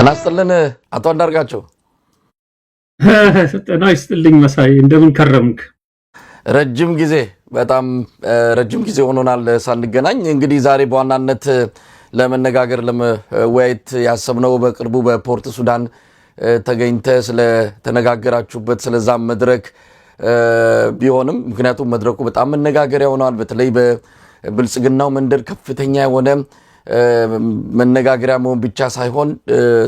ጤና ይስጥልን አቶ አንዳርጋቸው። ጤና ይስጥልኝ መሳይ፣ እንደምን ከረምክ? ረጅም ጊዜ፣ በጣም ረጅም ጊዜ ሆኖናል ሳንገናኝ። እንግዲህ ዛሬ በዋናነት ለመነጋገር፣ ለመወያየት ያሰብነው በቅርቡ በፖርት ሱዳን ተገኝተ ስለተነጋገራችሁበት ስለዛም መድረክ ቢሆንም፣ ምክንያቱም መድረኩ በጣም መነጋገሪያ ሆኗል። በተለይ በብልጽግናው መንደር ከፍተኛ የሆነ መነጋገሪያ መሆን ብቻ ሳይሆን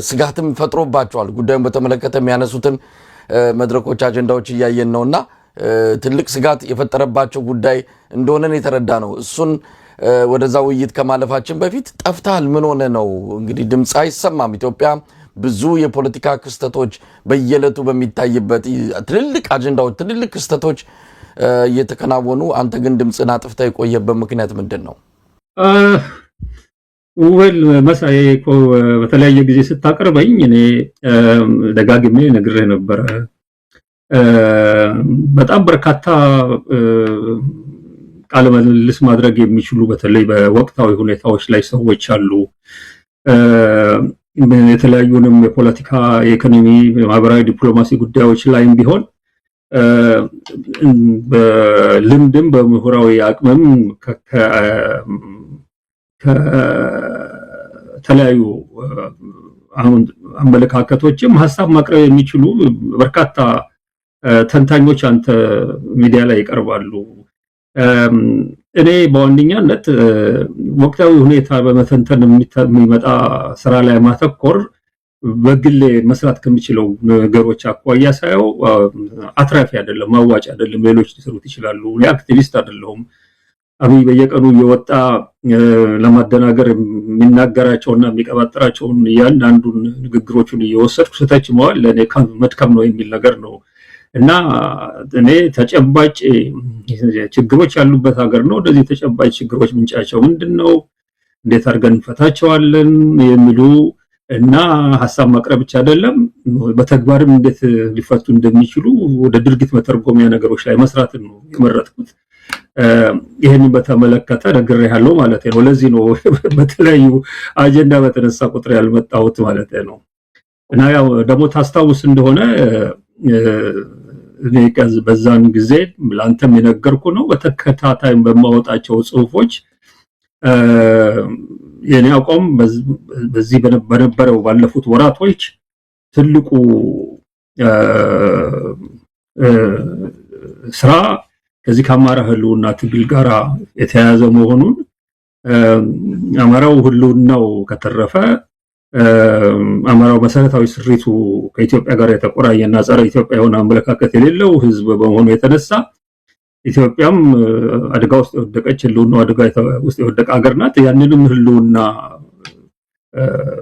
ስጋትም ፈጥሮባቸዋል። ጉዳዩን በተመለከተ የሚያነሱትን መድረኮች፣ አጀንዳዎች እያየን ነውና ትልቅ ስጋት የፈጠረባቸው ጉዳይ እንደሆነን የተረዳ ነው። እሱን ወደዛ ውይይት ከማለፋችን በፊት ጠፍተሃል፣ ምን ሆነ ነው? እንግዲህ ድምፅ አይሰማም። ኢትዮጵያ ብዙ የፖለቲካ ክስተቶች በየዕለቱ በሚታይበት፣ ትልልቅ አጀንዳዎች፣ ትልልቅ ክስተቶች እየተከናወኑ፣ አንተ ግን ድምፅን አጥፍተህ የቆየበት ምክንያት ምንድን ነው? Well መሳይ፣ እኮ በተለያየ ጊዜ ስታቀርበኝ እኔ ደጋግሜ ነግሬህ ነበረ። በጣም በርካታ ቃለ ምልልስ ማድረግ የሚችሉ፣ በተለይ በወቅታዊ ሁኔታዎች ላይ ሰዎች አሉ። የተለያዩንም የፖለቲካ፣ የኢኮኖሚ፣ የማህበራዊ፣ ዲፕሎማሲ ጉዳዮች ላይም ቢሆን በልምድም በምሁራዊ አቅምም ከተለያዩ አሁን አመለካከቶችም ሀሳብ ማቅረብ የሚችሉ በርካታ ተንታኞች አንተ ሚዲያ ላይ ይቀርባሉ። እኔ በዋነኛነት ወቅታዊ ሁኔታ በመተንተን የሚመጣ ስራ ላይ ማተኮር በግሌ መስራት ከሚችለው ነገሮች አኳያ ሳየው አትራፊ አይደለም፣ አዋጭ አይደለም። ሌሎች ሊሰሩት ይችላሉ። እኔ አክቲቪስት አይደለሁም። አብይ በየቀኑ እየወጣ ለማደናገር የሚናገራቸውና የሚቀባጥራቸውን እያንዳንዱን ንግግሮቹን እየወሰድኩ ስተች መዋል ለእኔ መድከም ነው የሚል ነገር ነው። እና እኔ ተጨባጭ ችግሮች ያሉበት ሀገር ነው። እነዚህ ተጨባጭ ችግሮች ምንጫቸው ምንድን ነው? እንዴት አድርገን እንፈታቸዋለን? የሚሉ እና ሀሳብ ማቅረብ ብቻ አይደለም፣ በተግባርም እንዴት ሊፈቱ እንደሚችሉ ወደ ድርጊት መተርጎሚያ ነገሮች ላይ መስራትን ነው የመረጥኩት። ይህንን በተመለከተ ነግሬሃለሁ ማለት ነው። ለዚህ ነው በተለያዩ አጀንዳ በተነሳ ቁጥር ያልመጣሁት ማለት ነው። እና ያው ደግሞ ታስታውስ እንደሆነ እኔ በዛን ጊዜ ለአንተም የነገርኩ ነው። በተከታታይ በማወጣቸው ጽሁፎች የኔ አቋም በዚህ በነበረው ባለፉት ወራቶች ትልቁ ስራ ከዚህ ከአማራ ህልውና ትግል ጋር የተያያዘ መሆኑን፣ አማራው ህልውናው ከተረፈ፣ አማራው መሰረታዊ ስሪቱ ከኢትዮጵያ ጋር የተቆራኘና ጸረ ኢትዮጵያ የሆነ አመለካከት የሌለው ህዝብ በመሆኑ የተነሳ ኢትዮጵያም አደጋ ውስጥ የወደቀች፣ ህልውና አደጋ ውስጥ የወደቀ ሀገር ናት። ያንንም ህልውና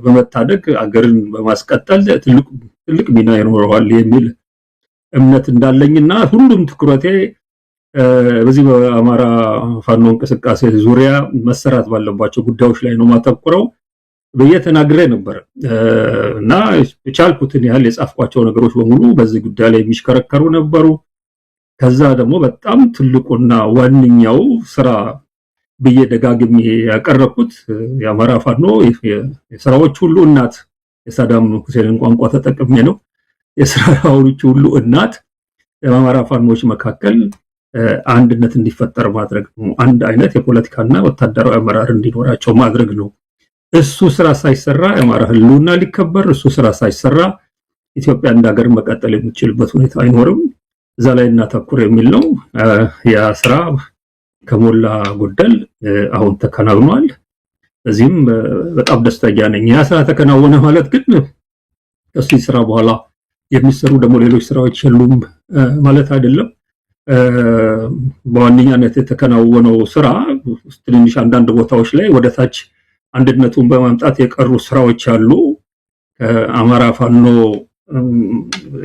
በመታደግ አገርን በማስቀጠል ትልቅ ሚና ይኖረዋል የሚል እምነት እንዳለኝና ሁሉም ትኩረቴ በዚህ በአማራ ፋኖ እንቅስቃሴ ዙሪያ መሰራት ባለባቸው ጉዳዮች ላይ ነው ማተኩረው ብዬ ተናግሬ ነበር። እና የቻልኩትን ያህል የጻፍኳቸው ነገሮች በሙሉ በዚህ ጉዳይ ላይ የሚሽከረከሩ ነበሩ። ከዛ ደግሞ በጣም ትልቁና ዋነኛው ስራ ብዬ ደጋግሜ ያቀረብኩት የአማራ ፋኖ የስራዎች ሁሉ እናት፣ የሳዳም ሁሴንን ቋንቋ ተጠቅሜ ነው፣ የስራዎች ሁሉ እናት የአማራ ፋኖች መካከል አንድነት እንዲፈጠር ማድረግ ነው። አንድ አይነት የፖለቲካና ወታደራዊ አመራር እንዲኖራቸው ማድረግ ነው። እሱ ስራ ሳይሰራ የአማራ ህልውና ሊከበር፣ እሱ ስራ ሳይሰራ ኢትዮጵያ እንደ ሀገር መቀጠል የምትችልበት ሁኔታ አይኖርም። እዛ ላይ እናተኩር የሚል ነው። ያ ስራ ከሞላ ጎደል አሁን ተከናውኗል። በዚህም በጣም ደስተኛ ነኝ። ያ ስራ ተከናወነ ማለት ግን ከሱ ስራ በኋላ የሚሰሩ ደግሞ ሌሎች ስራዎች የሉም ማለት አይደለም። በዋነኛነት የተከናወነው ስራ ትንንሽ አንዳንድ ቦታዎች ላይ ወደ ታች አንድነቱን በማምጣት የቀሩ ስራዎች አሉ። ከአማራ ፋኖ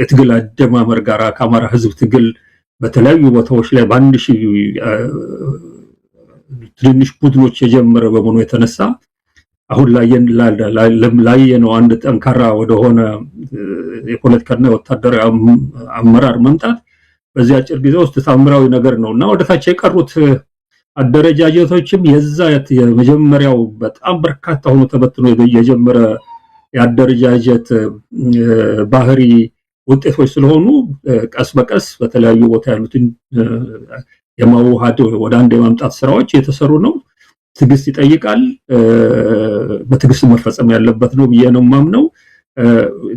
የትግል አጀማመር ጋር፣ ከአማራ ህዝብ ትግል በተለያዩ ቦታዎች ላይ በ1000 ትንንሽ ቡድኖች የጀመረ በመሆኑ የተነሳ አሁን ላየነው አንድ ጠንካራ ወደሆነ የፖለቲካና የወታደራዊ አመራር መምጣት በዚህ አጭር ጊዜ ውስጥ ታምራዊ ነገር ነው። እና ወደታች የቀሩት አደረጃጀቶችም የዛ የመጀመሪያው በጣም በርካታ ሆኖ ተበትኖ የጀመረ የአደረጃጀት ባህሪ ውጤቶች ስለሆኑ ቀስ በቀስ በተለያዩ ቦታ ያሉትን የማዋሃድ ወደ አንድ የማምጣት ስራዎች የተሰሩ ነው። ትዕግስት ይጠይቃል። በትዕግስት መፈጸም ያለበት ነው ብዬ ነው የማምነው።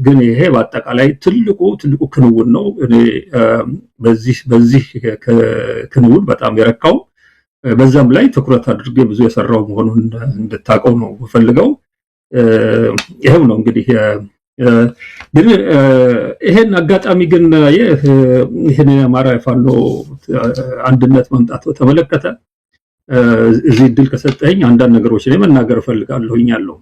ግን ይሄ በአጠቃላይ ትልቁ ትልቁ ክንውን ነው። እኔ በዚህ ክንውን በጣም የረካው፣ በዛም ላይ ትኩረት አድርጌ ብዙ የሰራው መሆኑን እንድታውቀው ነው የምፈልገው። ይሄው ነው እንግዲህ። ግን ይሄን አጋጣሚ ግን ይሄን የአማራ የፋኖ አንድነት መምጣት በተመለከተ እዚህ እድል ከሰጠኝ አንዳንድ ነገሮች ላይ መናገር እፈልጋለሁኝ። ያለው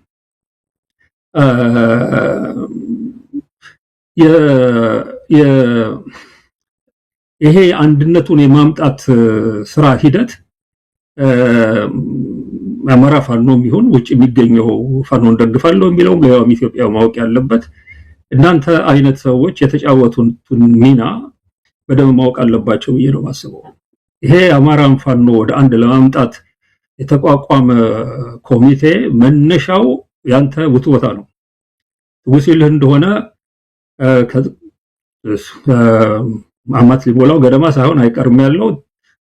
ይሄ አንድነቱን የማምጣት ስራ ሂደት አማራ ፋኖ የሚሆን ውጭ የሚገኘው ፋኖን እንደግፋለሁ የሚለውም ሌላውም ኢትዮጵያ ማወቅ ያለበት እናንተ አይነት ሰዎች የተጫወቱትን ሚና በደንብ ማወቅ አለባቸው ብዬ ነው የማስበው። ይሄ አማራን ፋኖ ወደ አንድ ለማምጣት የተቋቋመ ኮሚቴ መነሻው ያንተ ውትወታ ነው። ትውስ ይልህ እንደሆነ አመት ሊሞላው ገደማ ሳይሆን አይቀርም ያለው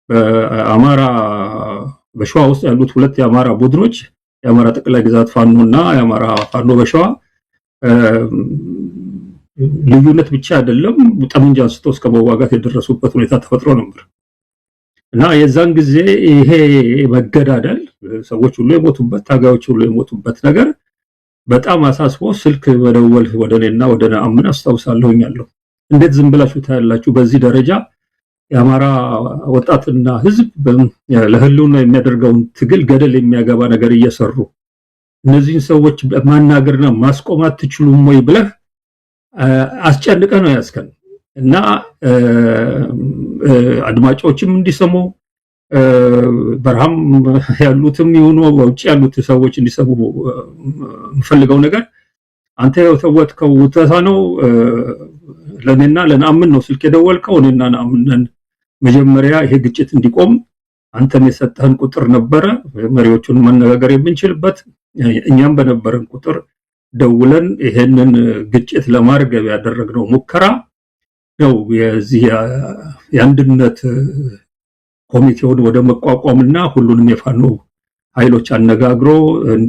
በአማራ በሸዋ ውስጥ ያሉት ሁለት የአማራ ቡድኖች፣ የአማራ ጠቅላይ ግዛት ፋኖና የአማራ ፋኖ በሸዋ፣ ልዩነት ብቻ አይደለም፣ ጠመንጃ አንስቶ እስከ መዋጋት የደረሱበት ሁኔታ ተፈጥሮ ነበር። እና የዛን ጊዜ ይሄ መገዳደል፣ ሰዎች ሁሉ የሞቱበት፣ ታጋዮች ሁሉ የሞቱበት ነገር በጣም አሳስቦ ስልክ መደወል ወደ እኔና ወደ ነአምን አስታውሳለሁኝ። ያለው እንዴት ዝም ብላችሁ ታያላችሁ? በዚህ ደረጃ የአማራ ወጣትና ህዝብ ለህልውና የሚያደርገውን ትግል ገደል የሚያገባ ነገር እየሰሩ እነዚህን ሰዎች ማናገርና ማስቆም አትችሉም ወይ ብለህ አስጨንቀህ ነው ያስከን። እና አድማጮችም እንዲሰሙ፣ በረሃም ያሉትም ይሁኑ በውጭ ያሉት ሰዎች እንዲሰሙ የምፈልገው ነገር አንተ የተወትከው ውተታ ነው። ለኔና ለነአምን ነው ስልክ የደወልከው። እኔና ነአምንን መጀመሪያ ይሄ ግጭት እንዲቆም አንተም የሰጠህን ቁጥር ነበረ መሪዎቹን መነጋገር የምንችልበት። እኛም በነበረን ቁጥር ደውለን ይሄንን ግጭት ለማርገብ ያደረግነው ሙከራ ነው የዚህ የአንድነት ኮሚቴውን ወደ መቋቋምና ሁሉንም የፋኖ ኃይሎች አነጋግሮ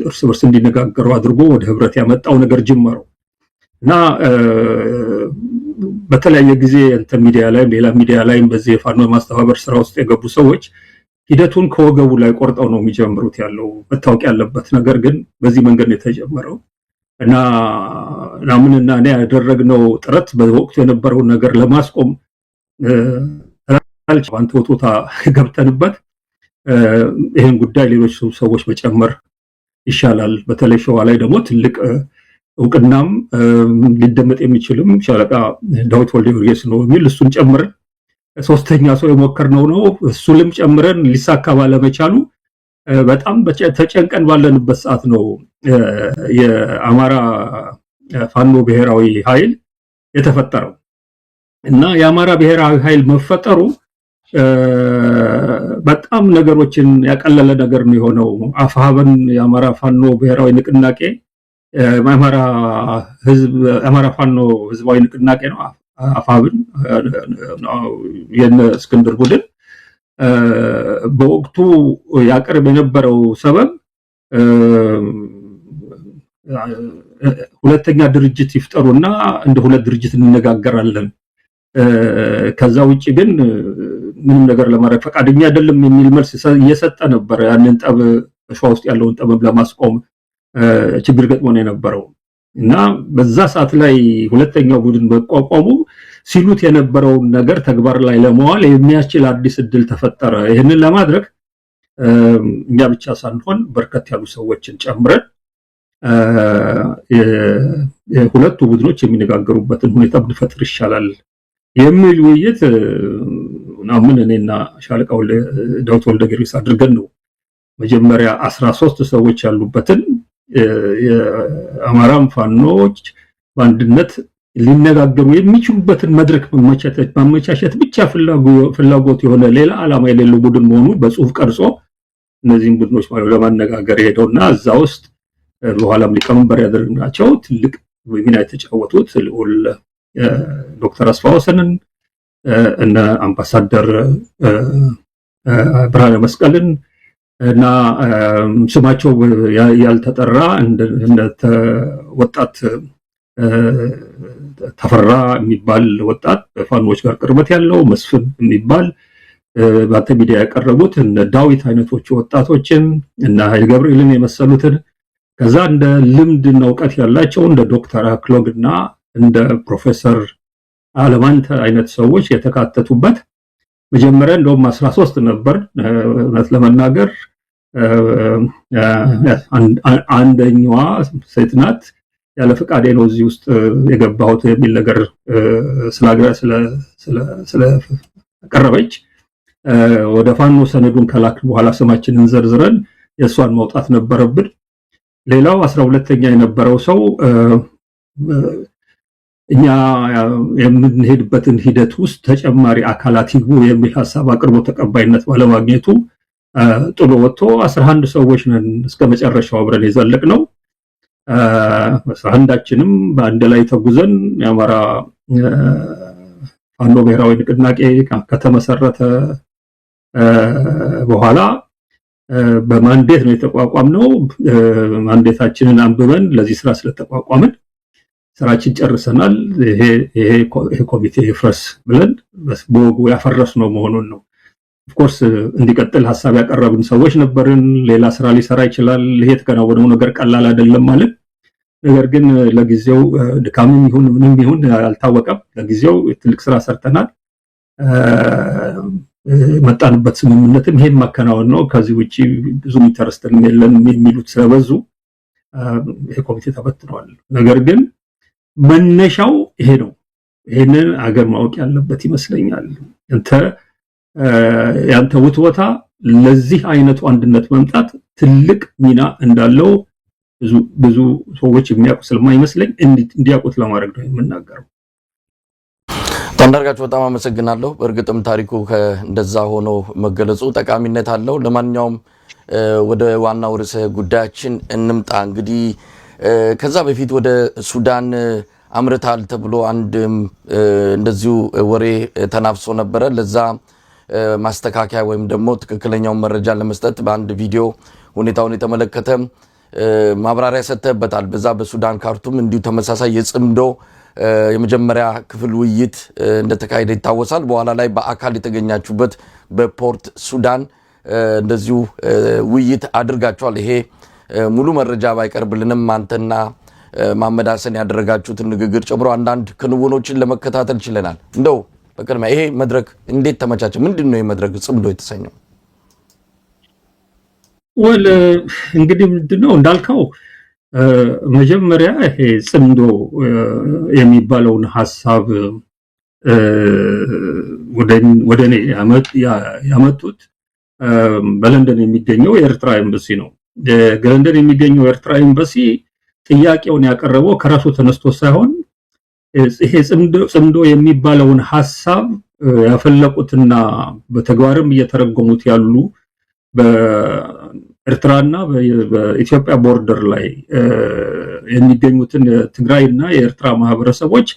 እርስ በርስ እንዲነጋገሩ አድርጎ ወደ ህብረት ያመጣው ነገር ጅመረው። እና በተለያየ ጊዜ እንተ ሚዲያ ላይም ሌላ ሚዲያ ላይም በዚህ የፋኖ የማስተባበር ስራ ውስጥ የገቡ ሰዎች ሂደቱን ከወገቡ ላይ ቆርጠው ነው የሚጀምሩት። ያለው መታወቅ ያለበት ነገር ግን በዚህ መንገድ ነው የተጀመረው። እና ናምንና እኔ ያደረግነው ጥረት በወቅቱ የነበረውን ነገር ለማስቆም አንተ ወቶታ ገብተንበት ይሄን ጉዳይ ሌሎች ሰዎች መጨመር ይሻላል፣ በተለይ ሸዋ ላይ ደግሞ ትልቅ እውቅናም ሊደመጥ የሚችልም ሻለቃ ዳዊት ወልደ ጊዮርጊስ ነው የሚል እሱን ጨምረን ሶስተኛ ሰው የሞከርነው ነው። እሱንም ጨምረን ሊሳካ ባለመቻሉ በጣም ተጨንቀን ባለንበት ሰዓት ነው የአማራ ፋኖ ብሔራዊ ኃይል የተፈጠረው። እና የአማራ ብሔራዊ ኃይል መፈጠሩ በጣም ነገሮችን ያቀለለ ነገር ነው የሆነው። አፋብን የአማራ ፋኖ ብሔራዊ ንቅናቄ፣ የአማራ ህዝብ የአማራ ፋኖ ህዝባዊ ንቅናቄ ነው። አፋብን የነ እስክንድር ቡድን በወቅቱ ያቀርብ የነበረው ሰበብ ሁለተኛ ድርጅት ይፍጠሩና እንደ ሁለት ድርጅት እንነጋገራለን፣ ከዛ ውጪ ግን ምንም ነገር ለማድረግ ፈቃደኛ አይደለም የሚል መልስ እየሰጠ ነበር። ያንን ጠብ፣ በሸዋ ውስጥ ያለውን ጠብ ለማስቆም ችግር ገጥሞ ነው የነበረው። እና በዛ ሰዓት ላይ ሁለተኛው ቡድን መቋቋሙ ሲሉት የነበረውን ነገር ተግባር ላይ ለመዋል የሚያስችል አዲስ እድል ተፈጠረ። ይህንን ለማድረግ እኛ ብቻ ሳንሆን በርከት ያሉ ሰዎችን ጨምረን ሁለቱ ቡድኖች የሚነጋገሩበትን ሁኔታ ብንፈጥር ይሻላል የሚል ውይይት ምናምን እኔና ሻለቃው ዳዊት ወልደ ጊዮርጊስ አድርገን ነው መጀመሪያ 13 ሰዎች ያሉበትን የአማራም ፋኖች በአንድነት ሊነጋገሩ የሚችሉበትን መድረክ ማመቻቸት ብቻ ፍላጎት የሆነ ሌላ ዓላማ የሌለው ቡድን መሆኑ በጽሁፍ ቀርጾ እነዚህን ቡድኖች ማለት ለማነጋገር ሄደውና እዛ ውስጥ በኋላም ሊቀመንበር ያደረግናቸው ትልቅ ሚና የተጫወቱት ልዑል ዶክተር አስፋ ወሰንን፣ እነ አምባሳደር ብርሃነ መስቀልን እና ስማቸው ያልተጠራ እንደ ወጣት ተፈራ የሚባል ወጣት በፋኖች ጋር ቅርበት ያለው፣ መስፍን የሚባል በአንተ ሚዲያ ያቀረቡት እነ ዳዊት አይነቶቹ ወጣቶችን እና ኃይለ ገብርኤልን የመሰሉትን፣ ከዛ እንደ ልምድና እውቀት ያላቸው እንደ ዶክተር አክሎግ እና እንደ ፕሮፌሰር አለማንተ አይነት ሰዎች የተካተቱበት። መጀመሪያ እንደውም 13 ነበር። እውነት ለመናገር አንደኛዋ ሴት ናት። ያለ ፈቃዴ ነው እዚህ ውስጥ የገባሁት የሚል ነገር ስለቀረበች ወደ ፋኖ ሰነዱን ከላክን በኋላ ስማችንን ዘርዝረን የእሷን ማውጣት ነበረብን። ሌላው 12ኛ የነበረው ሰው እኛ የምንሄድበትን ሂደት ውስጥ ተጨማሪ አካላት ይግቡ የሚል ሀሳብ አቅርቦ ተቀባይነት ባለማግኘቱ ጥሎ ወጥቶ 11 ሰዎች ነን እስከ መጨረሻው አብረን የዘለቅነው። 11ዳችንም በአንድ ላይ ተጉዘን የአማራ ፋኖ ብሔራዊ ንቅናቄ ከተመሰረተ በኋላ በ mandate ነው የተቋቋምነው። Mandate ኣችንን አንብበን ለዚህ ስራ ስለተቋቋምን ስራችን ጨርሰናል። ይሄ ኮሚቴ ይፍረስ ብለን በወጉ ያፈረስነው መሆኑን ነው። Of course እንዲቀጥል ሀሳብ ያቀረብን ሰዎች ነበርን። ሌላ ስራ ሊሰራ ይችላል። ይሄ የተከናወነው ነገር ቀላል አይደለም ማለት፣ ነገር ግን ለጊዜው ድካምም ይሁን ምንም ይሁን አልታወቀም። ለጊዜው ትልቅ ስራ ሰርተናል። የመጣንበት ስምምነትም ይሄን ማከናወን ነው። ከዚህ ውጪ ብዙ interest የለንም የሚሉት ስለበዙ ይሄ ኮሚቴ ተበትነዋል። ነገር ግን መነሻው ይሄ ነው። ይሄንን አገር ማወቅ ያለበት ይመስለኛል። አንተ ያንተ ውትወታ ለዚህ አይነቱ አንድነት መምጣት ትልቅ ሚና እንዳለው ብዙ ብዙ ሰዎች የሚያውቁ ስለማይመስለኝ እንዲያውቁት ለማድረግ ነው የምናገረው። አንዳርጋቸው፣ በጣም አመሰግናለሁ። በእርግጥም ታሪኩ እንደዛ ሆኖ መገለጹ ጠቃሚነት አለው። ለማንኛውም ወደ ዋናው ርዕሰ ጉዳያችን እንምጣ። እንግዲህ ከዛ በፊት ወደ ሱዳን አምርታል ተብሎ አንድ እንደዚሁ ወሬ ተናፍሶ ነበረ። ለዛ ማስተካከያ ወይም ደግሞ ትክክለኛውን መረጃ ለመስጠት በአንድ ቪዲዮ ሁኔታውን የተመለከተ ማብራሪያ ሰጥተህበታል። በዛ በሱዳን ካርቱም እንዲሁ ተመሳሳይ የጽምዶ የመጀመሪያ ክፍል ውይይት እንደተካሄደ ይታወሳል። በኋላ ላይ በአካል የተገኛችሁበት በፖርት ሱዳን እንደዚሁ ውይይት አድርጋችኋል። ይሄ ሙሉ መረጃ ባይቀርብልንም አንተና መሐመድ ሀሰን ያደረጋችሁትን ንግግር ጨምሮ አንዳንድ ክንውኖችን ለመከታተል ችለናል። እንደው በቅድሚያ ይሄ መድረክ እንዴት ተመቻቸ? ምንድን ነው የመድረክ ጽምዶ የተሰኘው? Well፣ እንግዲህ ምንድነው እንዳልከው መጀመሪያ ይሄ ጽምዶ የሚባለውን ሀሳብ ወደ እኔ ያመጡት በለንደን የሚገኘው የኤርትራ ኤምባሲ ነው። ለንደን የሚገኘው የኤርትራ ኤምባሲ ጥያቄውን ያቀረበው ከራሱ ተነስቶ ሳይሆን ይሄ ጽምዶ የሚባለውን ሀሳብ ያፈለቁትና በተግባርም እየተረጎሙት ያሉ በኤርትራና በኢትዮጵያ border ላይ የሚገኙትን የትግራይና የኤርትራ ማህበረሰቦች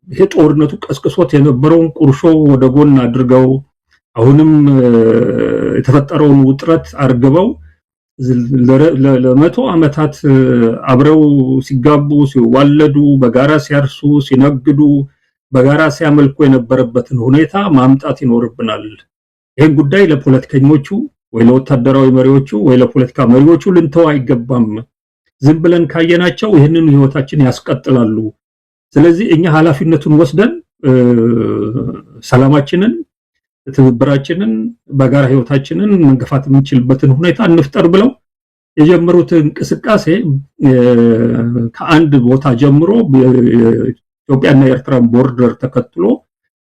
ይሄ ጦርነቱ ቀስቅሶት የነበረውን ቁርሾ ወደ ጎን አድርገው፣ አሁንም የተፈጠረውን ውጥረት አርግበው፣ ለ100 ዓመታት አብረው ሲጋቡ፣ ሲዋለዱ፣ በጋራ ሲያርሱ፣ ሲነግዱ፣ በጋራ ሲያመልኩ የነበረበትን ሁኔታ ማምጣት ይኖርብናል። ይህን ጉዳይ ለፖለቲከኞቹ ወይ ለወታደራዊ መሪዎቹ ወይ ለፖለቲካ መሪዎቹ ልንተው አይገባም። ዝም ብለን ካየናቸው ይህንን ህይወታችን ያስቀጥላሉ። ስለዚህ እኛ ኃላፊነቱን ወስደን ሰላማችንን፣ ትብብራችንን፣ በጋራ ህይወታችንን መንገፋት የምንችልበትን ሁኔታ እንፍጠር ብለው የጀመሩት እንቅስቃሴ ከአንድ ቦታ ጀምሮ ኢትዮጵያና የኤርትራን border ተከትሎ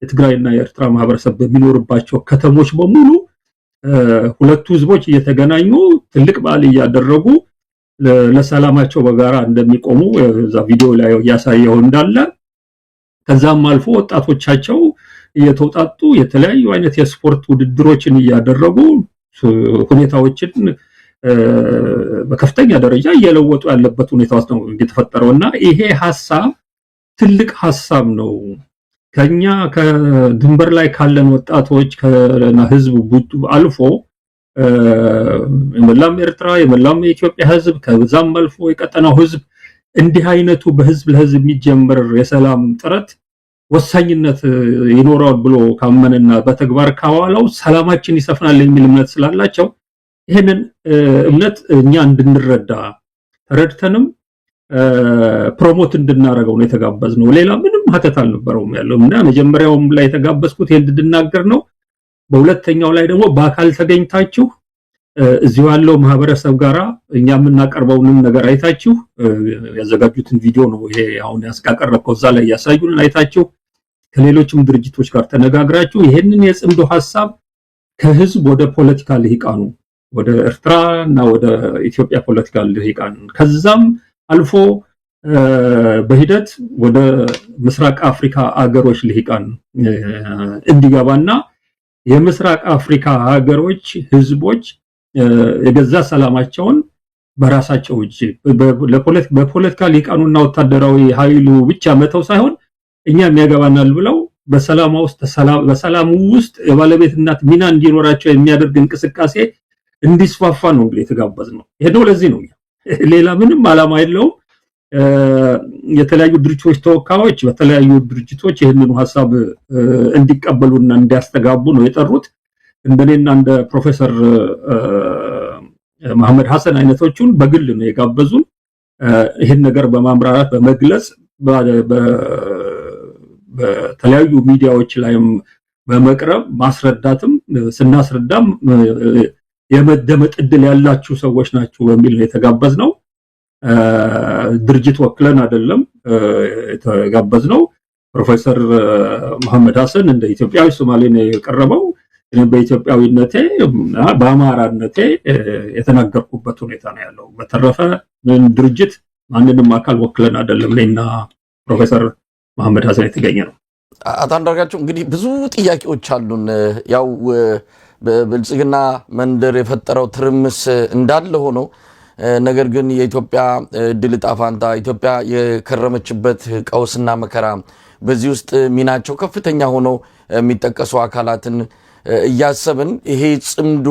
የትግራይና የኤርትራ ማህበረሰብ በሚኖርባቸው ከተሞች በሙሉ ሁለቱ ህዝቦች እየተገናኙ ትልቅ በዓል እያደረጉ ለሰላማቸው በጋራ እንደሚቆሙ እዛ ቪዲዮ ላይ እያሳየው እንዳለ፣ ከዛም አልፎ ወጣቶቻቸው እየተውጣጡ የተለያዩ አይነት የስፖርት ውድድሮችን እያደረጉ ሁኔታዎችን በከፍተኛ ደረጃ እየለወጡ ያለበት ሁኔታ ውስጥ ነው የተፈጠረው። እና ይሄ ሀሳብ ትልቅ ሀሳብ ነው። ከኛ ከድንበር ላይ ካለን ወጣቶች ከና ህዝብ አልፎ የመላም ኤርትራ፣ የመላም የኢትዮጵያ ህዝብ፣ ከዛም አልፎ የቀጠናው ህዝብ እንዲህ አይነቱ በህዝብ ለህዝብ የሚጀምር የሰላም ጥረት ወሳኝነት ይኖረዋል ብሎ ካመነና በተግባር ካዋለው ሰላማችን ይሰፍናል የሚል እምነት ስላላቸው ይህንን እምነት እኛ እንድንረዳ፣ ተረድተንም promote እንድናረገው ነው የተጋበዝነው። ሌላ ምንም ሀተት አልነበረውም ያለው። እና መጀመሪያውም ላይ የተጋበዝኩት ይሄን እንድናገር ነው። በሁለተኛው ላይ ደግሞ በአካል ተገኝታችሁ እዚሁ ያለው ማህበረሰብ ጋራ እኛ የምናቀርበውንም ነገር አይታችሁ፣ ያዘጋጁትን ቪዲዮ ነው ይሄ አሁን ያስቃቀረብከው፣ እዛ ላይ ያሳዩንን አይታችሁ፣ ከሌሎችም ድርጅቶች ጋር ተነጋግራችሁ ይሄንን የጽምዶ ሐሳብ ከህዝብ ወደ ፖለቲካ ልሂቃኑ፣ ወደ ኤርትራ እና ወደ ኢትዮጵያ ፖለቲካ ልሂቃን፣ ከዛም አልፎ በሂደት ወደ ምስራቅ አፍሪካ አገሮች ልሂቃን እንዲገባና የምስራቅ አፍሪካ ሀገሮች ህዝቦች የገዛ ሰላማቸውን በራሳቸው እጅ በፖለቲካ ሊቃኑና ወታደራዊ ኃይሉ ብቻ መተው ሳይሆን እኛም ያገባናል ብለው በሰላሙ ውስጥ የባለቤትነት ሚና እንዲኖራቸው የሚያደርግ እንቅስቃሴ እንዲስፋፋ ነው እንግዲህ የተጋበዝነው። ይሄ ነው፣ ለዚህ ነው። ሌላ ምንም ዓላማ የለውም። የተለያዩ ድርጅቶች ተወካዮች በተለያዩ ድርጅቶች ይህንኑ ሀሳብ እንዲቀበሉና እንዲያስተጋቡ ነው የጠሩት። እንደኔና እንደ ፕሮፌሰር መሐመድ ሐሰን አይነቶቹን በግል ነው የጋበዙን። ይህን ነገር በማብራራት፣ በመግለጽ፣ በተለያዩ ሚዲያዎች ላይም በመቅረብ ማስረዳትም፣ ስናስረዳም የመደመጥ እድል ያላችሁ ሰዎች ናችሁ በሚል ነው የተጋበዝነው። ድርጅት ወክለን አይደለም የተጋበዝነው። ፕሮፌሰር መሐመድ ሐሰን እንደ ኢትዮጵያዊ ሶማሌ ነው የቀረበው። እኔ በኢትዮጵያዊነቴ፣ በአማራነቴ የተናገርኩበት ሁኔታ ነው ያለው። በተረፈ ምን ድርጅት ማንንም አካል ወክለን አይደለም እኔና ፕሮፌሰር መሐመድ ሐሰን የተገኘ ነው። አቶ አንዳርጋቸው፣ እንግዲህ ብዙ ጥያቄዎች አሉን። ያው በብልጽግና መንደር የፈጠረው ትርምስ እንዳለ ሆኖ ነገር ግን የኢትዮጵያ እድል ዕጣ ፋንታ፣ ኢትዮጵያ የከረመችበት ቀውስና መከራ፣ በዚህ ውስጥ ሚናቸው ከፍተኛ ሆነው የሚጠቀሱ አካላትን እያሰብን ይሄ ጽምዶ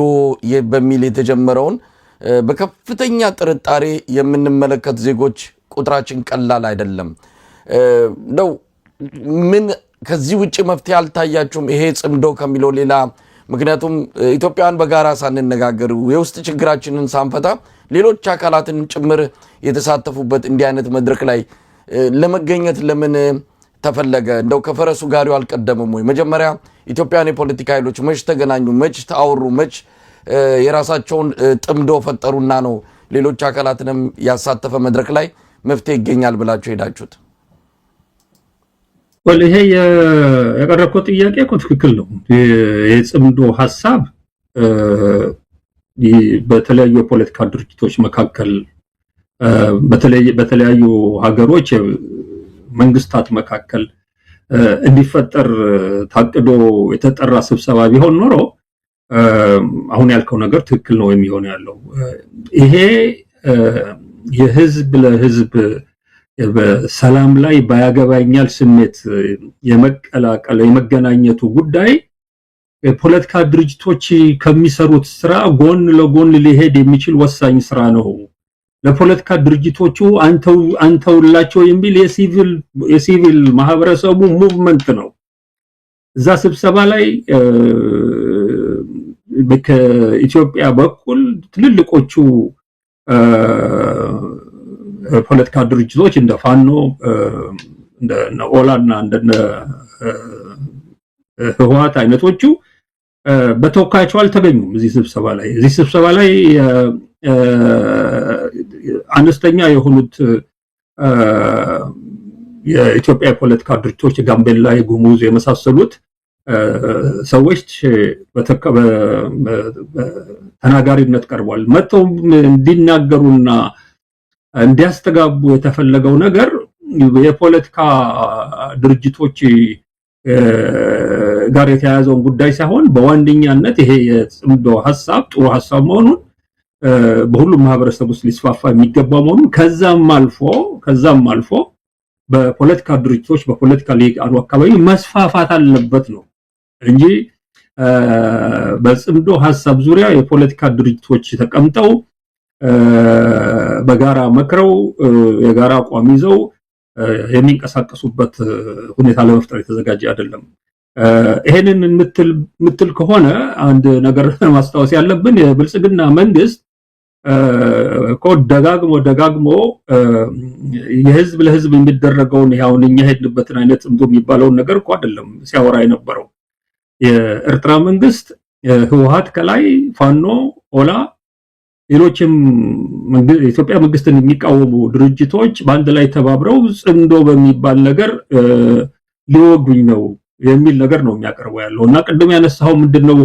በሚል የተጀመረውን በከፍተኛ ጥርጣሬ የምንመለከት ዜጎች ቁጥራችን ቀላል አይደለም። ነው ምን ከዚህ ውጭ መፍትሄ አልታያችሁም? ይሄ ጽምዶ ከሚለው ሌላ። ምክንያቱም ኢትዮጵያውያን በጋራ ሳንነጋገር፣ የውስጥ ችግራችንን ሳንፈታ፣ ሌሎች አካላትን ጭምር የተሳተፉበት እንዲህ አይነት መድረክ ላይ ለመገኘት ለምን ተፈለገ? እንደው ከፈረሱ ጋሪው አልቀደምም ወይ? መጀመሪያ ኢትዮጵያውያን የፖለቲካ ኃይሎች መች ተገናኙ? መች አወሩ? መች የራሳቸውን ጥምዶ ፈጠሩና ነው ሌሎች አካላትንም ያሳተፈ መድረክ ላይ መፍትሄ ይገኛል ብላችሁ ሄዳችሁት? Well፣ ይሄ ያቀረብከው ጥያቄ እኮ ትክክል ነው። የጽምዶ ሀሳብ በተለያዩ የፖለቲካ ድርጅቶች መካከል፣ በተለያዩ ሀገሮች መንግስታት መካከል እንዲፈጠር ታቅዶ የተጠራ ስብሰባ ቢሆን ኖሮ አሁን ያልከው ነገር ትክክል ነው የሚሆነው ያለው። ይሄ የህዝብ ለህዝብ በሰላም ላይ ባያገባኛል ስሜት የመቀላቀል፣ የመገናኘቱ ጉዳይ የፖለቲካ ድርጅቶች ከሚሰሩት ስራ ጎን ለጎን ሊሄድ የሚችል ወሳኝ ስራ ነው። ለፖለቲካ ድርጅቶቹ አንተው አንተውላቸው የሚል የሲቪል ማህበረሰቡ movement ነው። እዛ ስብሰባ ላይ ከኢትዮጵያ በኩል ትልልቆቹ ፖለቲካ ድርጅቶች እንደ ፋኖ፣ እንደ ኦላ እና እንደ ህወሓት አይነቶቹ በተወካያቸው አልተገኙም እዚህ ስብሰባ ላይ። እዚህ ስብሰባ ላይ አነስተኛ የሆኑት የኢትዮጵያ የፖለቲካ ድርጅቶች፣ የጋምቤላ፣ የጉሙዝ የመሳሰሉት ሰዎች ተናጋሪነት ቀርቧል። መጥተው እንዲናገሩና እንዲያስተጋቡ የተፈለገው ነገር የፖለቲካ ድርጅቶች ጋር የተያያዘውን ጉዳይ ሳይሆን በዋነኛነት ይሄ የጽምዶ ሀሳብ ጥሩ ሀሳብ መሆኑን በሁሉም ማህበረሰብ ውስጥ ሊስፋፋ የሚገባ መሆኑን ከዛም አልፎ በፖለቲካ ድርጅቶች፣ በፖለቲካ ልሂቃኑ አካባቢ መስፋፋት አለበት ነው እንጂ በጽምዶ ሀሳብ ዙሪያ የፖለቲካ ድርጅቶች ተቀምጠው በጋራ መክረው የጋራ አቋም ይዘው የሚንቀሳቀሱበት ሁኔታ ለመፍጠር የተዘጋጀ አይደለም። ይሄንን የምትል ከሆነ አንድ ነገር ማስታወስ ያለብን የብልጽግና መንግስት እኮ ደጋግሞ ደጋግሞ የህዝብ ለህዝብ የሚደረገውን አሁን እኛ ሄድንበትን አይነት ጽምዶ የሚባለውን ነገር እኮ አይደለም ሲያወራ የነበረው። የኤርትራ መንግስት፣ ህወሓት ከላይ፣ ፋኖ፣ ኦላ፣ ሌሎችም የኢትዮጵያ መንግስትን የሚቃወሙ ድርጅቶች በአንድ ላይ ተባብረው ጽምዶ በሚባል ነገር ሊወጉኝ ነው የሚል ነገር ነው የሚያቀርበው ያለው። እና ቅድም ያነሳው ምንድነው?